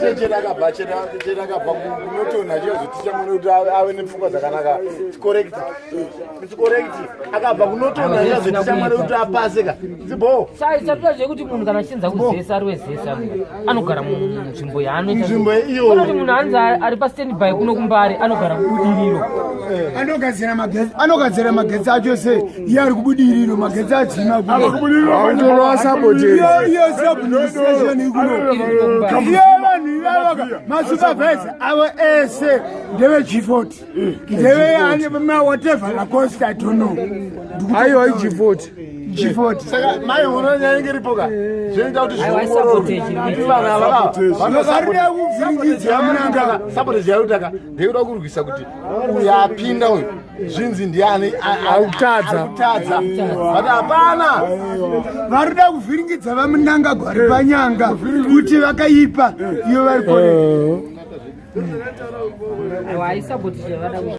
Chete akabva chete chete akabva kuNorton achizoticha mwana kuti ave nepfungwa dzakanaka. It's correct. It's correct. Akabva kuNorton achizoticha mwana kuti apase ka. Zibo. Sai chatoda zvekuti munhu kana achinza kuzesa ari wezesa anogara munzvimbo yaanoita. Nzvimbo iyo. Kunoti munhu anzi ari pa stand by kuno kumbare anogara kubudiriro. Anogadzira magetsi, anogadzira magetsi acho sei? Iye ari kubudiriro, magetsi adzima. Autorwa sabotage. Iyo iyo sub-station ikuno. Iyo vanhu ivava masupervisor avo ese ndeve G40. Ndeve ani ma whatever Lacoste, I don't know. Aiwa, iG40. G40. Saka mai unoona nyaya inenge iripo ka. Zvinoita kuti Aiwa, zviongororwe. sabotage. Kuti vanhu ava Varikuda kuvhiringidza Mnangagwa. Sabotage yauri ndeyekuda kurwisa kuti uyu apinda uyu zvinzi ndiani Arikutadza. Arikutadza, but hapana. Varikuda kuvhiringidza vaMnangagwa vari panyanga kuti vakaipa, iyo vari correct. Aiwa, aisabotage vada.